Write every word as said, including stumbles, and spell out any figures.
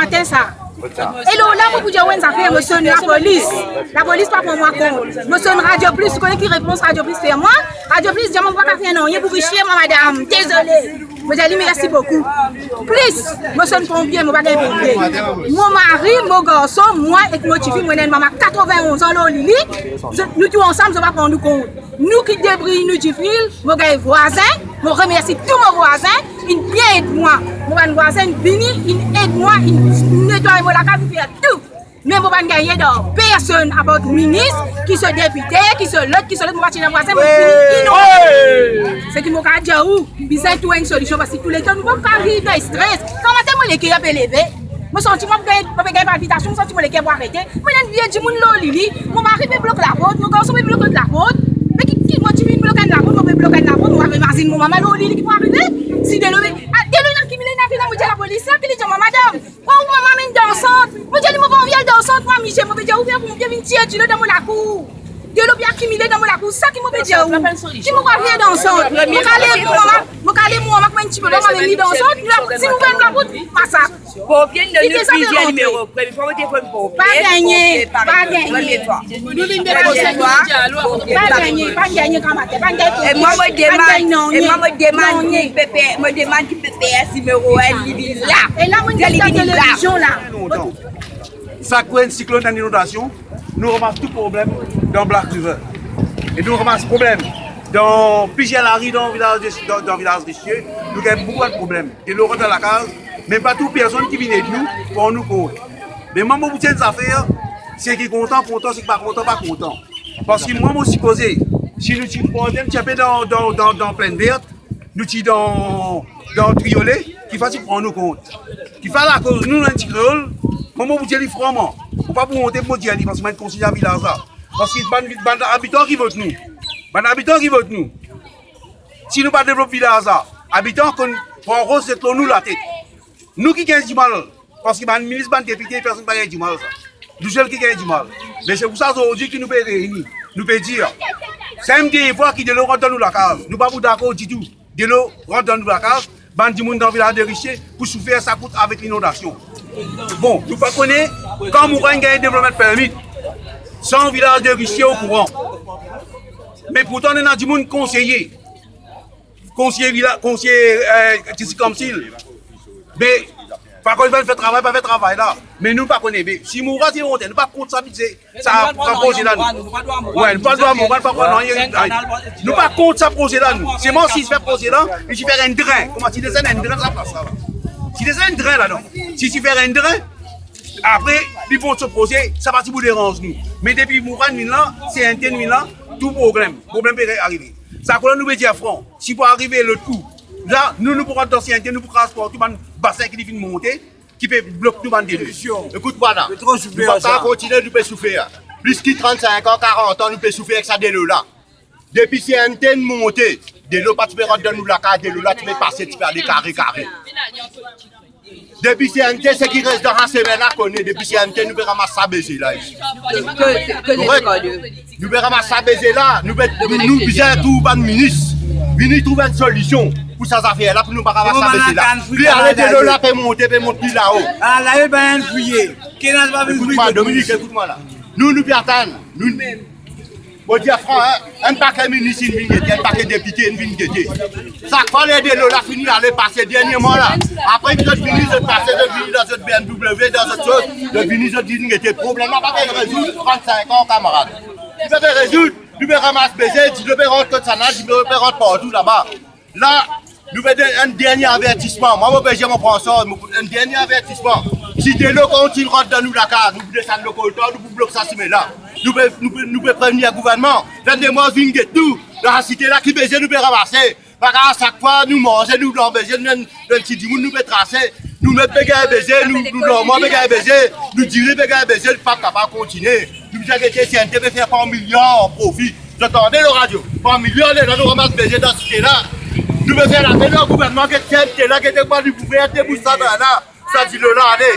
Te sa. E lor la, mo pou dir ou enn zafer, mo sonn lapolis. Lapolis pa pran mwa kont. Mo sonn Radio Plus, ou kone ki repons Radio Plus fer mwa? Radio Plus dir mwa mo pa kapav fer nanye pou Richier, mwa madam. Dezole. Mo dir li mersi boukou. Plis, mo sonn ponpie, mo pa gagn ponpie. Mo mari, mo garson, mwa ek mo tifi, mo ena enn mama katrovin-onz an lor li, li, zot, nou tou ansam, zot pa pran nou kont. Nou ki debriy nou difil, mo gagn vwazin, mo remersi tou mo vwazin, inn bien ed mwa. Mo bann vwazin inn vini, inn ed mwa, inn netway mo lakaz, inn fer tou. Me mo pa'nn gagn ed ar personn, apar minis, ki so depite, ki so lot, ki so lot, mo pa ti ena vwazin, mo fini inonde. Seki mo kapav dir ou, bizin trouv enn solision, parski touletan nou pa kapav viv dan stres. Kan matin mo leker pe leve, mo santi mo pe gagn, mo pe gagn palpitasion, mo santi mo leker pou arete. Mo ena enn vie dimoun lor lili, mo mari pe blok laport, mo garson pe blok lot laport. Me ki, ki mo ti vinn blok enn laport, mo pe blok enn laport, mo pa pe imazinn mo mama lor lili ki pou arive. Si delo, ah, delo inn akimile, inn arive, mo dir lapolis la, ki li dir mwa, madam, oh, mama, amenn dan sant. Mo dir li, mo pa anvi al dan sant, mwa, misie, mo pe dir ou, vinn, vinn tir dilo dan mo lakour. Delo pe akimile dan mo lakour, sa ki mo pe dir ou. Ki mo pou al fer dan sant? Mo kale mo mama, mo kale mo mama kouma enn ti bebe, mo amenn li dan sant, si nou fer nou lakout, masak. Ponpie, nou plizier nimero, premie fwa mo telefonn ponpie, pa gagne, ponpie pa gagne. Premie fwa. Nou vinn depoze nou. Pa gagne, pa gagne, gramatin, pa gagne. E mwa mo demann, e mwa mo demann ki P P R, mo demann ki P P R nimero enn, li vinn la. E la, mo vinn vinn la. Televizyon la. Sak fwa enn siklonn, enn inondasion, nou ramas tou problem dan Black River. E nou ramas problem dan plizier lari dan vilaz de, dan, dan vilaz Richier, nou gagn boukou problem. Delo rant dan lakaz, me pa tou personn ki vinn ed nou, pran nou kont. Me mwa mo pou dir enn zafer, seki kontan, kontan, seki pa kontan, pa kontan. Parski mwa mo sipoze, si nou ti pran, ti inpe dan, dan, dan, dan Plaine Verte, nou ti dan, dan Triolet, kifer ti pran nou kont? Kifer lakoz nou, nou enn ti kreol, mwa mo pou dir li franman, mo pa pou onte pou mo dir li, parski mo enn konseyer vilaz la. Parski bann, bann abitan ki vot nou, bann abitan ki vot nou, si nou pa devlop vilaz la, abitan konn pran roz zet lor nou latet. Nou ki gagn dimal, parski bann minis, bann depite, personn pa gagn dimal sa. Nou sel ki gagn dimal. Me se pou sa zordi ki nou pe reini, nou pe dir, sa enn dernie fwa ki delo rant dan nou lakaz. Nou pa pou dakor ditou delo rant dan nou lakaz. Bann dimoun dan vilaz de Richier pou soufer sa kout avek linondasion. Bon, nou pa kone kan nou pou gagn development permit san vilaz de Richier okouran. Me pourtan, nou ena dimoun konseye, konseye vila-, konseye, eh, district council. Me pa kone fer travay, pa fer travay la. Me nou pa kone, me si nou rant, nou pa kont sa bize, sa, sa proze la nou. Wi, nou pa dwa, nou pa, pa kone, non, nou pa kont sa proze la nou. Selman si fer proze la, si fer enn dren, kouma si desann enn dren sa plas la. Si desann enn dren la, non. Si, si fer enn dren, apre, li pran so proze, sa pa ti pou deranz nou. Me depi Mourad vinn la, CNT vinn la, tou problem, problem pe arive. Sa kouma nou pe dir fran, si pou arive lot kou, la, nou, nou pou rant dan CNT, nou pou kraz partou bann basin ki li finn monte, ki pe blok nou bann delo. Ekout mwa la. Nou pa kapav kontinie, nou pe soufer. Plis ki trannsink an, karant an, nou pe soufer ek sa delo la. Depi CNT monte, delo pa ti pe rant dan nou lakaz, delo la ti pe pase, ti pe ale kare kare. Depi CNT, seki res dan sa semenn la kone, depi CNT nou pe ramas sa beze la isi. Korek? Nou pe ramas sa beze la, nou pe, nou bizin trouv bann minis, vini trouv enn solision pou sa zafer la, pou nou pa ramas sa beze la. Pli ale delo la pe monte, pe mont pli lao. Ekout mwa, Dominik, ekout mwa la. Nou, nou pe atann. Nou, mo dir fran, hein, enn pake minis inn vinn gete, enn pake depite inn vinn gete. Sak fwa ler delo la fini ale pase dernie mwa la, apre ki zot vini, zot pase, zot vini dan zot BMW, dan zot soz, zot vini, zot vinn gete. Problem la pa pe rezoud, trannsink an, kamarad. Li pa pe rezoud, nou pe ramas beze, dilo pe rant kot sa la, dilo pe rant partou laba. La, nou pe donn enn dernie avertisman. Mwa, mo pe dir, mo pran sa, mo, enn dernie avertisman. Si delo kontign rant dan nou lakaz, nou pou desann lor koltan, nou pou blok sa simin la. Nou pe, nou pe, nou pe prevenir gouvernman. Fer demwazl vinn get nou. Dan sa site la, ki beze nou pe ramase. Pa kapav sak fwa nou manze, nou dan beze, nou, nou enn ti dimoun, nou pe trase. Nou mem pe gagn beze, nou, nou lanmor pe gagn beze, nou diri pe gagn beze, nou pa kapav kontinie. Nou bizin gete CNT pe fer par miliar profi. Zot tande lor radio, par miliar lerla nou ramas beze dan site la. Nou pe fer lapel ar gouvernman, get CNT la, gete kouma li pou fer debous sa la, sa dilo la ale.